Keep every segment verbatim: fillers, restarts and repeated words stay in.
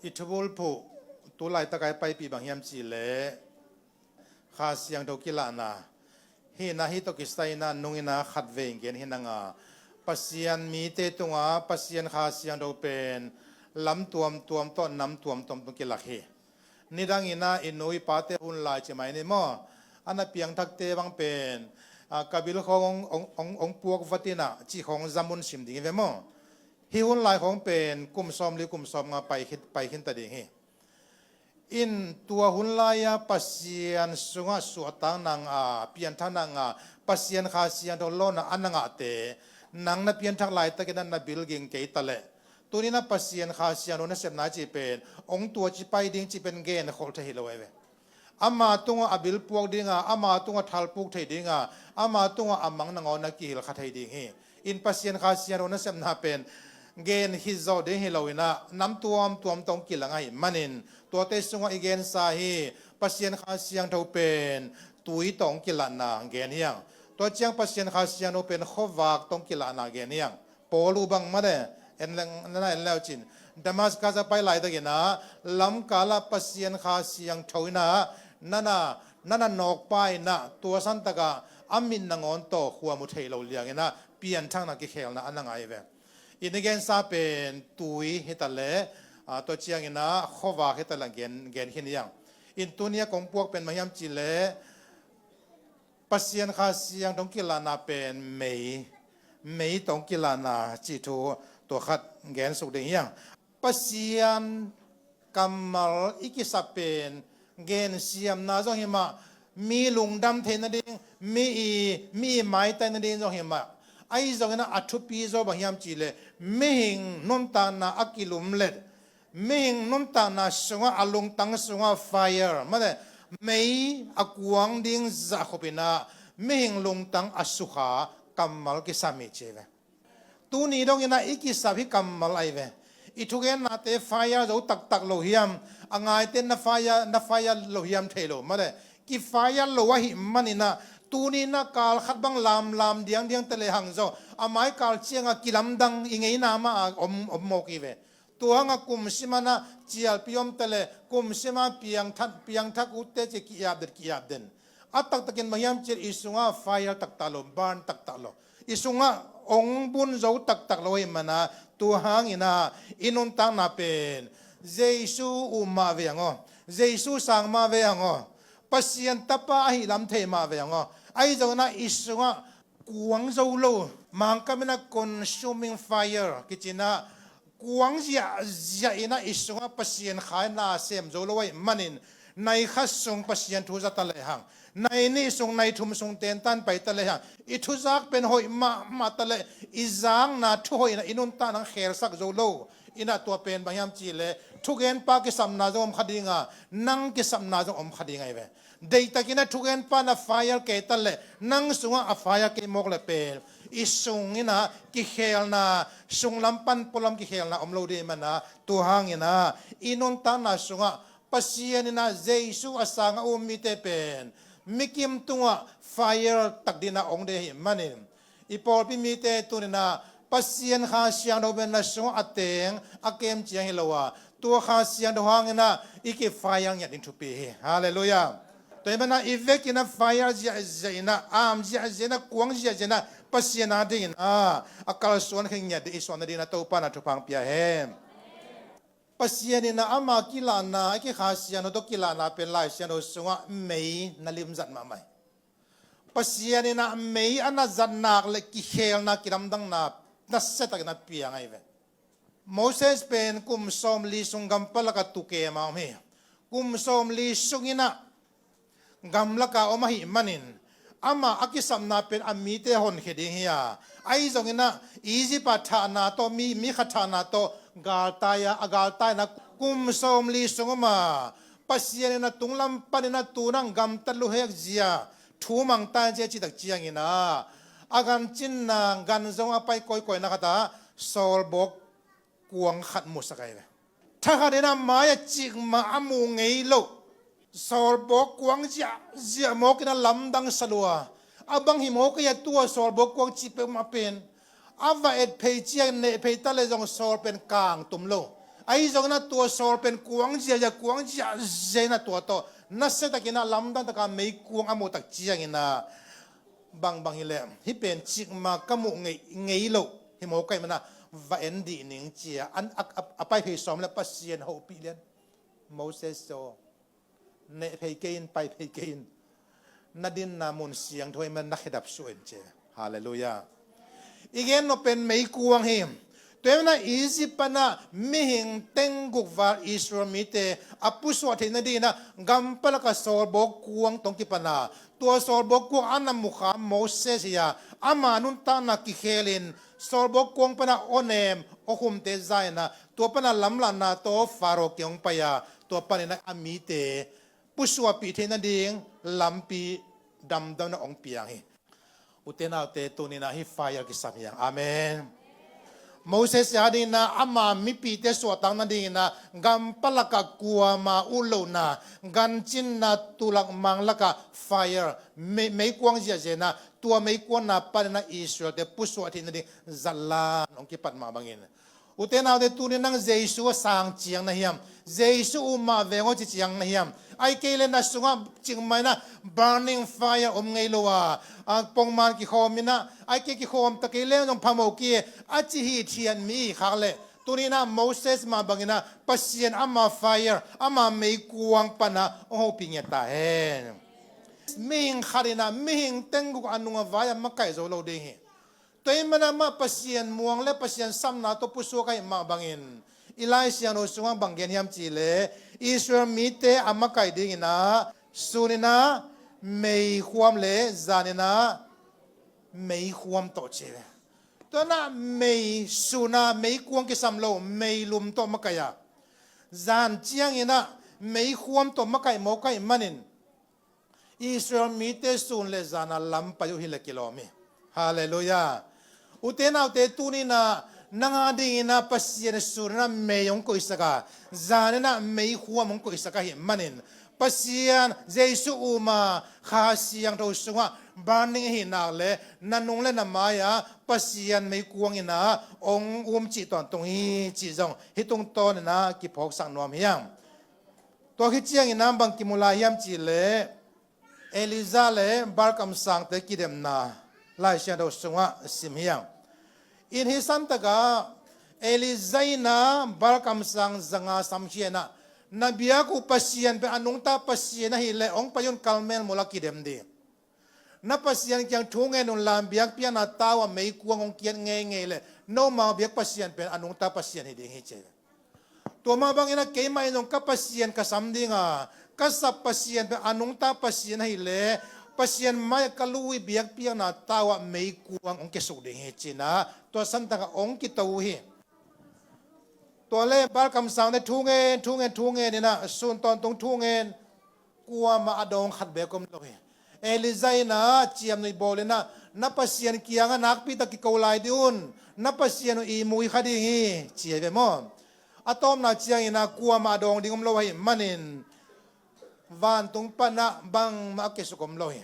I thubulphuh tu laitaka i paipih bang hiam cihleh, Kha Siangtho kilahna hi-in ah, hih tawh kisai-in ah nungin ah khatvei gen hi-in ah, Pasian mite tungah Pasian Kha Siangtho pen lam tuamtuam tawh nam tuamtuam tung kilak hi. Nidangin ah i nu i pate hun lai ci mai ni maw, a na piangthakte bang pen, a, ka bil khawng hong, hong, hong, hong puak vat in ah cih khawng zamun sim ding hi ve maw. Hih hun lai khawng pen kum sawmli kum sawmnga pai khin, pai khin ta ding hi. In tua hun lai-a Pasian sungah suahtakna ngah, pianthakna ngah, Pasian Kha Siangtho lawhna a na ngahte, nang na pianthak laitakin ah na bil ging kei ta leh, tuni-in ah Pasian Kha Siangtho nasepna cih pen hong tuaci pai ding cih pen genkholh thei hi lo ahi ve. Ama tungah a bil puak ding a, ama tungah thalpuk thei ding a, ama tungah a mang nangawn na kihilh kha thei ding hi. In Pasian Kha Siangtho nasepna pen gen khit zawh ding hi lo-in ah, nam tuamtuam tawh hong kilang ahih manin, tuate sungah i gensa hi. Pasian Kha Siangtho pen tui tawh hong kilahna gen hi hang. Tua ciang Pasian Kha Siangtho pen khuavak tawh hong kilahna gen hi hang. Paul uh bang mah le, en leng, na en leu cin, Damascus a pai laitakin ah, lamkal ah Pasian Kha Siangtho in ah, na na, na na nawkpa in ah, tua santak ah a mit nangawn tawh khua mu thei lo liangin ah, pianthakna kikhelna a na ngah hi ve. In i gensa pen tui hi ta leh, a, tua ciangin ah khuavak hi ta leh gen, gen khin hi hang. In tuni-a kong puak pen bang hiam cihleh, Pasian Kha Siangtho hong kilahna pen mei, mei tawh hong kilahna cih thu tua khat gen suk ding hi hang. Pasian kammal i kisap pen gensiamna zong hi mah, mi lungdam theih nading, mi i, mi i maitai nading zong hi mah. Ahi zongin ah a thupi zaw bang hiam cihleh, mihing nuntakna a kilumlet, mihing nuntakna sungah, a lungtang sungah fire, mah le, mei a kuang ding zahkhup in ah, mihing lungtang a sukha kammal kisam hi ci ve. Tuni dongin ah i kisap hih kammal ahi ve. I thugennate fire zo taktak lo hiam, a ngaite na fire, na fire lo hiam thei lo, mah le, kifire lo ahih manin ah, tuni-in ah kal khat bang lamlam diangdiang ta lehang zong, a mai kal ciangah kilamdang i ngeina mah a om, om mawk hi ve. Tua hangah kum sim a na cialpi om ta leh, kum sim a piangthak, piangthak utte ci ki-iap den, ki-iap den. A taktakin bang hiam cihleh i sungah fire taktak lo, burn taktak lo. I sungah ong bun zo taktak lo ahih manin ah, tua hangin ah i nuntakna pen Jesu um mah veng aw, Jesu sang mah veng aw, Pasian tapa ahih lam thei mah veng aw. Ahi zongin ah i sungah kuang zo lo, Mangkam in ah consuming fire kici-in ah, kuang ziahziah in ah i sungah Pasian Kha i na sem zo lo ahih manin, nai khat sung Pasian thu za ta lehang, nai nih sung, nai thum sung tentan pai ta lehang, i thuzak pen hoih mahmah ta leh, i zakna thuhoih in ah i nuntakna hong khelsak zo lo. In ah tua pen bang hiam cihleh, thugenpa kisapna zong om kha ding a, nang kisapna zong om kha ding ahi ve. Deihtakin ah thugenpa in ah fire kei ta leh, nang sungah a fire kei mawk leh pen, i sung in ah kikhelna, sunglam pan pualam kikhelna om lo ding ahih manin ah, tua hangin ah i nuntakna sungah Pasian in ah Jesu a sang a um mite pen mikim tungah fire tak dingin ah ong deih ahih manin, i pawlpi mite tuni-in ah Pasian Kha Siangtho pen na sungah a teng a kem ciang hi lo a, tua Kha Siangtho hangin ah i ki-fire ngiat ding thupi hi. Halleluiah. Tua ahih manin ah i vekin ah fire ziahziah in ah, am ziahziah in ah, kuang ziahziah in ah, Pasian adingin ah a kalsuan khin ngiat ding i suah nadingin ah Topa in ah thupha hong pia hen. Pasian in ah ama kilahna, a ki-Kha Siangtho tawh kilahna pen Lai Siangtho sungah mei na limzat mahmah hi. Pasian in ah mei a na zat nak leh kikhelna, kilamdanna nasia takin a piang ahi ve. Moses pen kum sawmli sung gam palak ah tu kem a om hi. Kum sawmli sungin ah gamlak ah om ahih manin, amah a kisapna pen a mite honkhia ding hi a, ahi zongin ah Egypt ah thahna tawh, mi, mi khat thahna tawh galtai a, a galtai in ah kum sawmli sung om a, Pasian in ah tunglam panin ah tu-in ah gamtat luhek zia, thu mang ta in ci a, cih tak ciangin ah a gan cinna, gan zong a pai kawikawi na khat ah sawlbawk kuang khat musak ahi ve. Thakhat in ah mai-ah cik mah a mu ngei loh sawlbawk kuang ziahziah mawk in ah lamdang sa lua. A bang hi mawk ahi a, tua sawlbawk kuang cih peuhmah pen a va et phei ciang, neh phei ta leh zong sawl pen kang tum lo. Ahi zongin ah tua sawl pen kuang ziahziah, kuang ziahziah in ah tua tawh nasia takin ah lamdang takin meikuang a muh tak ciangin ah bangbang hileh hih pen cikmah ka muh ngei, ngei lo hi maw, ka hih manin ah va en dih ning ci-a a, a, a, a pai phei sawm leh Pasian hopih lian. Moses aw, neh phei kei in, pai phei kei in. Na dinna mun siangtho ahih manin na khedap suah in ci. Halleluiah. I gen nop pen meikuang hi. Tua ahih manin ah Egypt panin ah mihing tengguk val Israel mite a pusuah theih nadingin ah gampalak ah sawlbawk kuang tawh hong kipan a, tua sawlbawk kuang a na mukham Moses hi a, ama nuntakna kikhelin sawlbawk kuang panin ah awnem awkhumte za in ah tua panin ah lamlahna tawh Pharaoh kiang hong pai a, tua panin ah a mite pusuahpih theih nading lampi damdamna hong piang hi. Ute naute, tuni-in ah hih fire kisam hi hang. Amen. Moses adingin ah ama mipite suahtak nadingin ah gampalak ah kuamah ut lohna, gancinna, tulak mang lak ah fire, mei, meikuang ziahziah in ah, tua meikuangna panin ah Israelte pusuah theih nading zatlan hong kipat mah bangin, ute naute, tuni-in nang Jesu a sang ciang na hiam? Jesu um mah veng aw ci ciang na hiam? Ahih kei leh na sungah cikmah in ah burning fire om ngei lo a, a, pongman kikhawm in ah, ahih kei kikhawm ta kei leh zong phamawh kei a ci hithiat mi i khak leh, tuni-in ah Moses mah bangin ah Pasian ama fire, ama meikuang panin ah hong hopih ngiat ta hen. Mihing khat in ah mihing tengguk a nung a vai a makaih zo lo ding hi. Tua ahih manin ah amah Pasian muang leh Pasian sapna tawh pusuak ahih mah bangin, i Lai Siangtho sungah bang gen hiam cih leh, Israel mite a makaih dingin ah sun in ah meikhuam leh zan in ah meikhuam tawh ci ve. Tua in ah mei, sun ah meikuang kisam lo, meilum tawh makaih a, zan ciangin ah meikhuam tawh makaih mawk ahih manin Israel mite sun leh zan ah lam pai uh hi leh kilawm hi. Halleluiah. Ute naute, tuni-in ah nang adingin ah Pasian sun in ah mei hong koihsak a, zan in ah meikhuam hong koihsak ahih manin, Pasian Jesu um a, Kha Siangtho sungah burning ahih nak leh na nung leh na mai-ah Pasian meikuang in ah hong um cih tawntung hi cih zong hih tungtawnin ah kiphawksak nuam hi hang. Tua khit ciangin ah bang kimu lai hiam cih leh, Elijah leh Baal kamsangte kidemna Lai Siangtho sungah sim hi hang. In hih santak ah Elijah in ah Baal kamsang zanga samkhia in ah, na biak uh Pasian pen a nungta Pasian ahih leh hong pai un, Karmel mul ah kidem ding. Na Pasian kiang thu ngen un la, biakpiakna tau ah meikuang hong kiat ngeingei leh, nomau biak Pasian pen a nungta Pasian hi ding hi ci. Tua mah bangin ah keimah in zong ka Pasian ka sam ding a, ka sap Pasian pen a nungta Pasian ahih leh, Pasian mai-ah ka lui biakpiakna tau ah meikuang hong kiasuk ding hi ci-in ah, tua santak ah hong kito uh hi. Tua leh Baal kamsangte thu ngen, thu ngen, thu ngen in ah, sun tawntung thu ngen, kuamah a dawng khat beek om lo hi. Elijah in ah ciamnuih bawl in ah, na Pasian kiangah nakpi tak kiko lai dih un, na Pasian uh ihmu kha ding hi, ci hi ve maw. A tawpna ciangin ah kuamah a dawng ding om lo ahih manin, vantung panin ah bangmah a kiasuk om lo hi.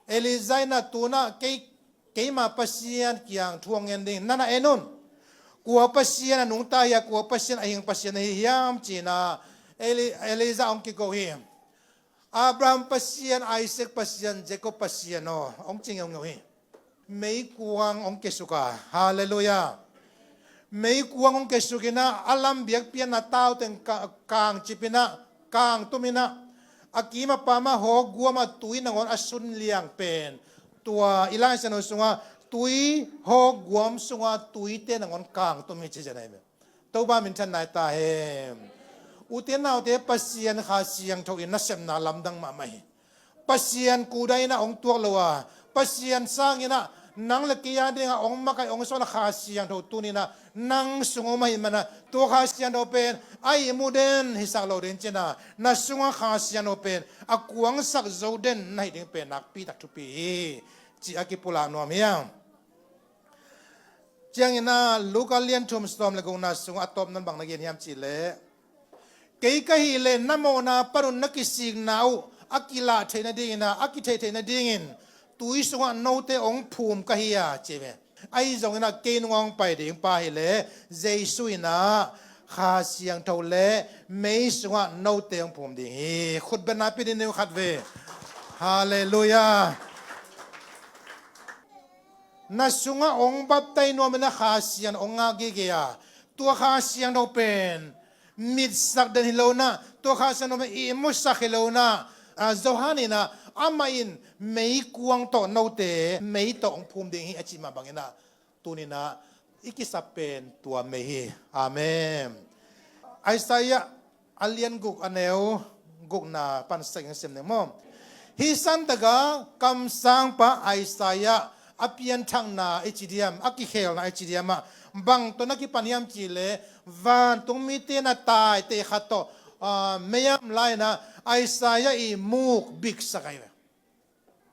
Elijah in ah, tu-in ah kei, keima Pasian kiang thu hong ngen ding, na na en un. Kua Pasian a nungta hiam, kua Pasian a hing Pasian ahi hiam ci-in ah Eli-, Elijah hong kiko hi. Abraham Pasian, Isaac Pasian, Jacob Pasian aw, hong ci ngeungeu hi. Meikuang hong kiasuk a, halleluiah. Meikuang hong kiasuk in ah, a lam biakpiakna tau teng ka-, kangcip in ah, kangtum in ah, a kim a pam ah, hawkguam ah tui nangawn a sun liang pen, tua i Lai Siangtho sungah tui, hawkguam sungah tuite nangawn kangtum hi ci zen ahi ve. Topa minthanna hi ta hen. Ute naute, Pasian Kha Siangtho in nasepna lamdang mahmah hi. Pasian kudai in ah hong tuak lo a, Pasian sangin ah nang leh kei a dingah hong makaih, hong sawl a Kha Siangtho tuni-in ah nang sung om ahih manin ah, tua Kha Siangtho pen a ihmu den hisak lo ding ci-in ah, na sungah Kha Siangtho pen a kuangsak zo den na hih ding pen nakpi tak thupi hi, ci-a kipulak nuam hi hang. Ciangin ah Luka lian thum, sawm leh gukna sungah a tawpna bang na gen hiam cih leh, kei ka hih leh na mawhna panun na kisikna uh a kilah theih nadingin ah, a kitheih theih nadingin tui sungah note hong phum ka hi a, ci hi ve. Ahi zongin ah kei nungah hong pai ding pa hi leh Jesu in ah Kha Siangtho le mei sungah note hong phum ding hi. Khutbetna pia ding ni uh khat vei. Halleluiah. Na sungah hong baptai nuam in ah Kha Siangtho hong ngak gige a, tua Kha Siangtho pen mitsak den hi lo in ah, tua Kha Siangtho pen ihmusak hi lo in ah, Johan in ah amah in meikuang tawh note mei tawh hong phum ding hi a cih mah bangin ah, tuni in ah i kisap pen tua mei hi. Amen. Isaiah a lian guk a neu gukna pan sak in sem ning maw. Hih santak a kamsangpa Isaiah a pianthakna i ci diam, a kikhelna i ci diam ah bang tawh na kipan hiam cih leh, vantung mite na taite khat tawh, ah, mei-am lai in ah Isaiah i muk biksak ahi ve.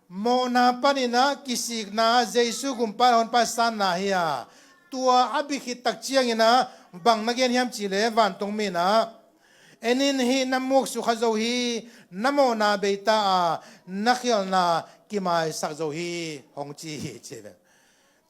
Mawhna panin ah kisikna, Jesu gumpa honpa sanna hi a, tua a bik khit tak ciangin ah bang na gen hiam cih leh, vantung mi in ah, "En in, hih na muk sukha zo hi, na mawhna beita a, na khialhna kimaisak zo hi," hong ci hi ci ve.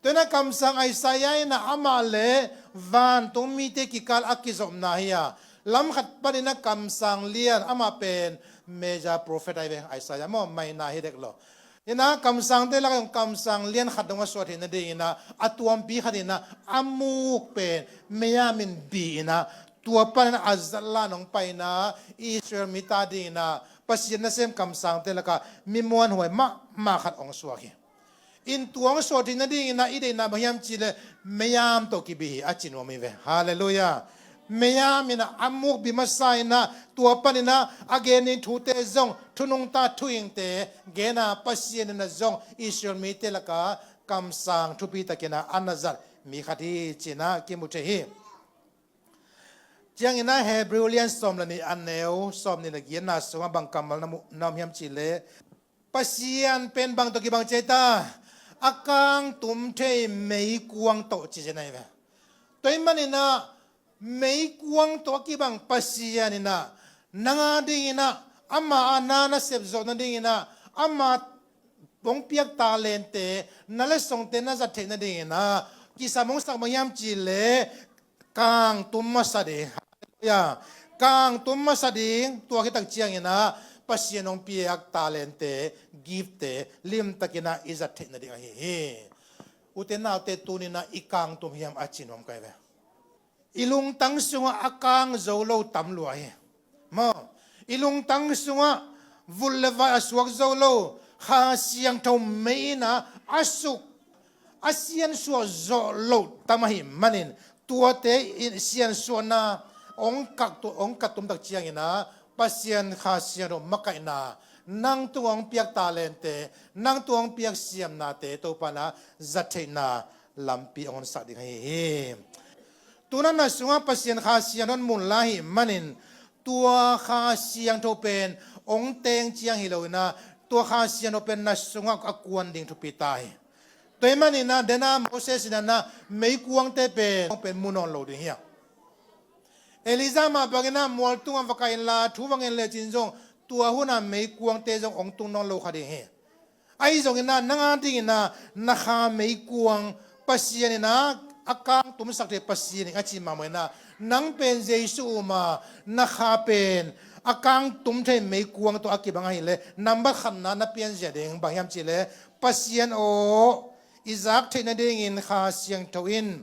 Tua in ah kamsang Isaiah in ah amah le vantung mite kikal a kizopna hi a, lam khat panin ah kamsang lian, amah pen major prophet ahi ve, Isaiah maw, minor hi dek lo. In ah kamsangte lakah kamsang lian khat dong a suah theih nadingin ah, a tuampi khat in ah a muk pen mei-am in bi in ah, tua panin ah a zatlan hong pai in ah, Israel mite adingin ah Pasian nasem kamsangte lakah mi muanhuai mahmah khat hong suak hi. In tua hong suah theih nadingin ah i deihna bang hiam cih leh, mei-am tawh kibi hi a ci nuam hi ve. Halleluiah. Mei-am in ah a muk bi masa in ah, tua panin ah a gen ding thute zong, thu nungta thuhingte gen a, Pasian in ah zong Israel mite lakah kamsang thupi takin ah a na zat mi khat hi ci in ah kimu thei hi. Ciangin ah Hebrew lian sawm le nih a neu sawmnih le giatna sungah bang kammal na mu-, na om hiam cih leh, Pasian pen bang tawh kibang ci a, a kangtum thei meikuang tawh ci zen ahi ve. Tua ahih manin ah meikuang tawh a kibang Pasian in ah nang adingin ah, ama a na na sep zawh nadingin ah, ama hong piak talente, na letsongte na zat theih nadingin ah kisam hong sak bang hiam cih leh, kangtum masa ding. Halleluiah. Kangtum masa ding, tua khit tak ciangin ah Pasian hong piak talente, giftte limtakin ah i zat theih nading ahi hi. Ute naute, tuni in ah i kangtum hiam a ci nuam ka hi ve. I lungtang sungah a kang zo lo tam lua hi. Maw, i lungtang sungah vut le vai a suak zo lo, Kha Siangtho mei in ah a suk, a siansuah zawh loh tam ahih manin, tuate in siansuahna hong kak tu-, hong kak tum tak ciangin ah, Pasian Kha Siangtho makaihna, nang tungah hong piak talente, nang tungah hong piak siamnate Topa in ah zat theihna lampi hong honsak ding ahi hi. Tu in ah na sungah Pasian Kha Siangtho in mun la ahih manin, tua Kha Siangtho pen hong teng ciang hi lo in ah, tua Kha Siangtho pen na sungah a kuan ding thupi ta hi. Tua ahih manin ah, den a Moses in ah na meikuangte pen, pen mu nawn lo ding hi a. Elijah mah bangin ah mual tungah va kai inla, thu va ngen lecin zong, tua hun ah meikuangte zong hong tung nawn lo kha ding hi. Ahi zongin ah, nang adingin ah na kha meikuang Pasian in ah a kangtumsak thei Pasian in a cih mahmah in ah, nang pen Jesu um a, na kha pen a kangtum thei meikuang tawh a kibang ahih leh, nambat khatna na pianzia ding bang hiam cih leh, Pasian aw, i zak theih nadingin Kha Siangtho in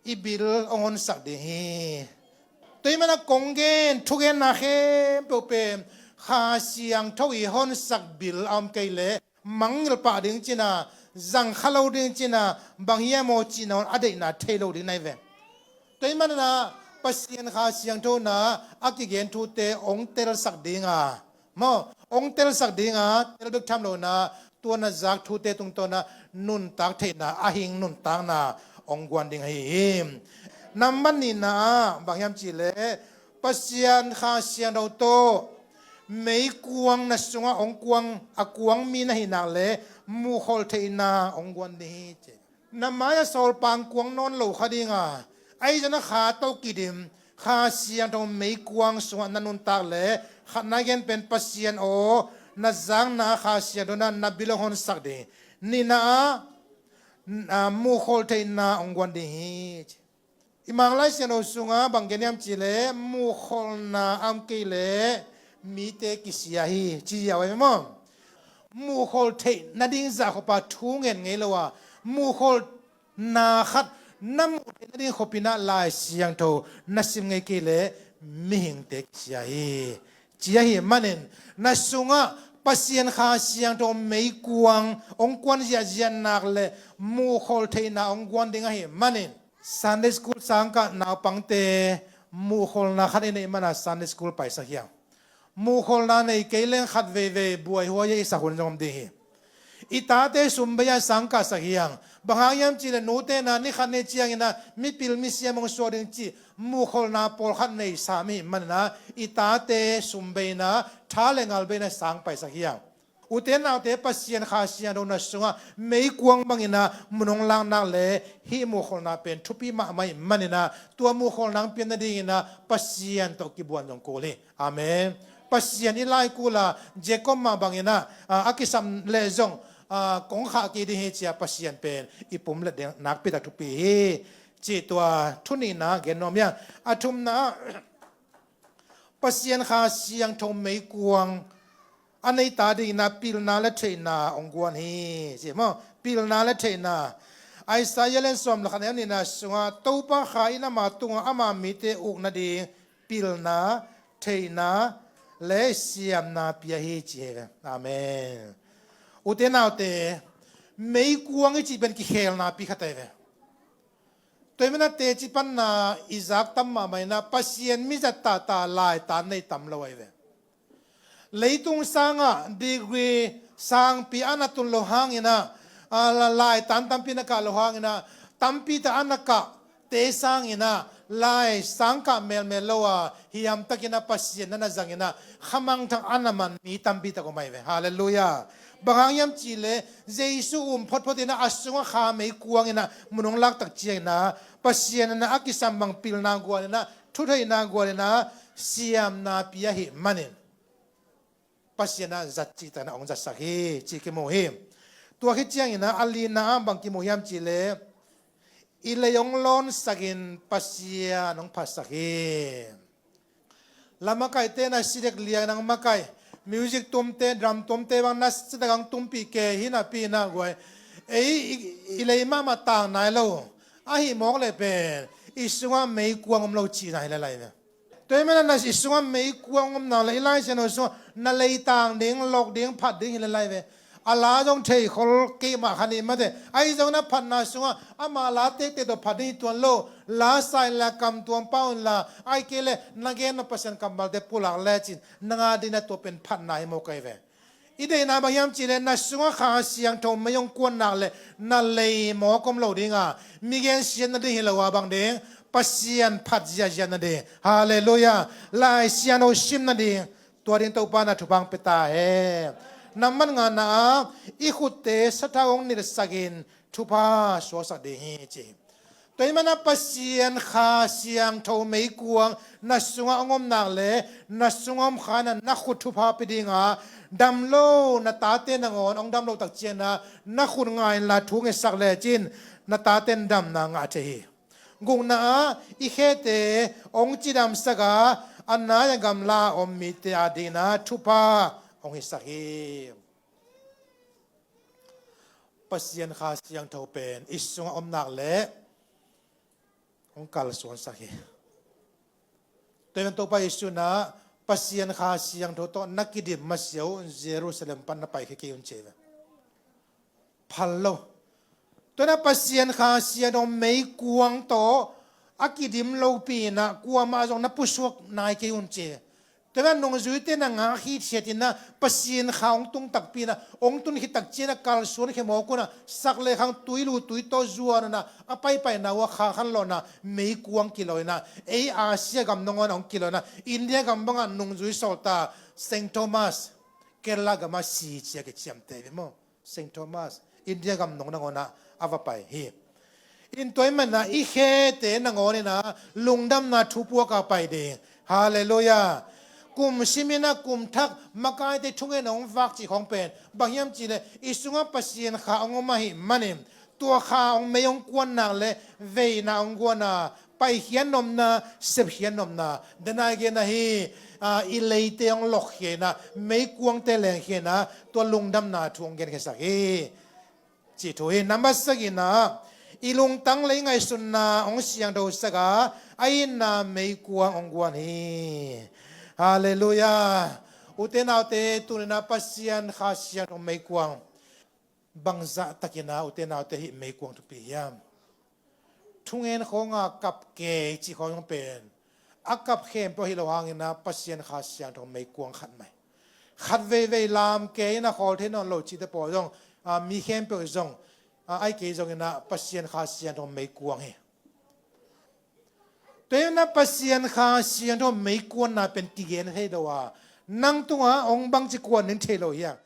i bil hong honsak ding hi. Tua ahih manin ah kong gen, thugenna khempeuh pen Kha Siangtho i honsak bil a om kei leh, mangngilh pah ding cih na, zang kha lo ding cih na, bang hiam aw cihna un a deihna thei lo ding na hi ve. Tua ahih manin ah Pasian Kha Siangtho in ah a kigen thute hong telsak ding a, maw, hong telsak ding a, tel bek tham lo in ah, tua na zak thute tungtawn ah nuntak theihna, a hing nuntakna hong guan ding ahi hi. Nambat nihna ah bang hiam cih leh, Pasian Kha Siangtho tawh meikuang na sungah hong kuang, a kuang mi na hih nak leh muhkholh theihna hong guan ding hi ci. Na mai-ah sawlpang kuang nawn lo kha ding a, ahi zongin ah kha tawh kidim, Kha Siangtho meikuang sungah na nuntak leh, khatna gen pen Pasian aw, na zakna Kha Siangtho in ah na bil hong honsak ding. Nihna ah, n-, ah, muhkholh theihna hong guan ding hi ci. I Mang Lai Siangtho sungah bang gen hiam cih leh muhkholhna a om kei leh mite kisia hi ci ziau ahi maw? Muhkholh theih nading zah khop a thu ngen ngei lo a, muhkholhna khat na muh theih nading khop in ah Lai Siangtho na sim ngei kei leh mihingte kisia hi ci ahih manin, na sungah Pasian Kha Siangtho meikuang hong kuan ziahziah nak leh muhkholh theihna hong guan ding ahih manin, Sunday school sangkah naupangte muhkholhna khat i neih mana Sunday school paisak hiang. Muhkholhna nei kei leng khat veivei buaihuai i sak hun zong om ding hi. I tate sum bei a sangkahsak hiang. Bang hang hiam cih leh nute na ni khat ni ciangin ah mipil misiam hong suak ding cih muhkholhna pawlkhat nei sam i hih manin ah i tate sum bei in ah tha leh ngal bei in ah sang paisak hiang. Ute naute, Pasian Kha Siangtho na sungah meikuang bangin ah mun hong lak nak leh hih muhkholhna pen thupi mahmah i hih manin ah tua muhkholhna hong pian nadingin ah Pasian tawh kibuan zong kul hi. Amen. Pasian i lai kul a, Jacob mah bangin ah, a, a kisam leh zong, a, kong khah kei ding hi ci a Pasian pen i pum let ding nakpi tak thupi hi. Cih tua thu nihna gen nuam hiang. A thumna ah, Pasian Kha Siangtho meikuang a neite adingin ah pilna leh theihna hong guan hi ci maw? Pilna leh theihna. Isaiah lian sawm leh khat, a neu nihna sungah, Topa Kha in ama tungah ama mite uk nading pilna, theihna leh siamna pia hi ci hi ve. Amen. Ute naute, meikuang i cih pen kikhelna pi khat ahi ve. Tua ahih manin ah teci panna i zak tam mahmah in ah Pasian mi zat tahtah laitan nei tam lo ahi ve. Leitung sangah degree sangpi a na tun loh hangin ah, a, la-, laitan tampi na kah loh hangin ah, tampi tak a na kah te sangin ah, lai sangkah melmel lo a, hiam takin ah Pasian na na zangin ah, khamangthang a na man mi tampi tak om ahi ve. Halleluiah. Bang hang hiam cih leh Jesu um photphot in ah a sungah Kha meikuang in ah mun hong lak tak ciangin ah, Pasian in ah a kisam bang pilna guan in ah, thutheihna guan in ah, siamna pia ahih manin Pasian in ah zat cihtak in ah hong zatsak hi cih kimu hi. Tua khit ciangin ah a lina ah bang kimu hiam cih leh, i lei hong lawnsakin Pasian hong phatsak hi. La makaihte na si dek liang in hong makaih, music tumte, drum tumte bang na si dek hong tumpih kei hi napi in ah guai, ei i, i lei mahmah tang nai lo. Ahih mawk leh pen i sungah meikuang om lo cihna hi lel ahi ve. Tua ahih manin ah i sungah meikuang om nak leh i Lai Siangtho sungah na lei tang ding, lawk ding, phat ding hi lel ahi ve. A la zong theikhol kei mah kha ni mate. Ahi zongin ah phatna sungah ama la tektek tawh phat ding hi tuan lo. La sa inla, kam tuam pau inla, ahih kei leh na gen nop Pasian kammalte pulak lecin nang adingin ah tua pen phatna hi mawk ahi ve. I deihna bang hiam cih leh na sungah Kha Siangtho mei hong kuan nak leh na lei mawk om lo ding a, mi gensiat nading hi lo a, bang ding, Pasian phat ziahziah nading. Halleluiah. Lai Siangtho sim nading. Tua ding Topa in ah thupha hong pia ta hen. Nambat ngana ah, i khutte sathau hong nilhsakin thupha suaksak ding hi ci hi. Tua ahih manin ah Pasian Kha Siangtho meikuang na sungah hong om nak leh, na sungah om kha in ah na khut thupha pia ding a, dam lo na tate nangawn hong dam lo tak ciangin ah na khut nga inla thu ngetsak lecin na taten damna ngah thei hi. Gukna ah, i khete hong cidamsak a, a nai a gamla a om mite adingin ah thupha hong hisak hi. Pasian Kha Siangtho pen i sungah om nak leh hong kalsuansak hi. Tua ahih manin Topa Jesu in ah Pasian Kha Siangtho tawh na kidim masiah uh Jerusalem pan na paikhia kei un ci hi ve. Phal lo. Tua ahih manin ah Pasian Kha Siangtho meikuang tawh a kidim lopi in ah kuamah zong na pusuak nai kei un ci hi. Tua ahih manin ah nungzuite na ngak khit ciangin ah Pasian Kha hong tung takpi in ah, hong tun khit tak ciangin ah kalsuan khia mawk un ah, sak le khang tuilu tuitaw zuan un ah, a paipaina uh a kha khanlawhna meikuang kilaw in ah, ei Asia gam nangawn ah hong kilaw in ah, India gam bangah nungzui sawltak Saint Thomas, Kerala gamah si ci a kiciamteh hi maw. Saint Thomas, India gam nong nangawn ah a va pai hi. In tua ahih manin ah i khete nangawn in ah lungdamna thu puak a pai ding. Halleluiah. Kum sim in ah kum thak makaite thungen hong vak cih khawng pen bang hiam cih leh i sungah Pasian Kha hong om ahih manin, tua Kha hong mei hong kuan nak leh veina hong guan a, paikhiat nopna, sepkhiat nopna, denai gen ahi, a, i leite hong lokkhia in ah, meikuangte lengkhia in ah, tua lungdamna thu hong genkhiasak hi. Cih thu hi. Nambat sagihna, i lungtang le i ngaihsutna hong siangthosak a, a itna meikuang hong guan hi. Halleluiah. Ute naute, tuni in ah Pasian Kha Siangtho meikuang bangzah takin ah ute naute hih meikuang thupi hiam? Thungen khawnga kap kei cih khawng zong pen a kap khempeuh hi lo hangin ah Pasian Kha Siangtho meikuang khat mai. Khat veivei lam kei in ah khawl thei nawn lo cihte pawl zong, a, mi khempeuh zong, a, ai kei zongin ah Pasian Kha Siangtho meikuang hi. Tua in ah Pasian Kha Siangtho meikuanna pen kigen thei lo a, nang tungah hong bangci kuan ning thei lo hiam?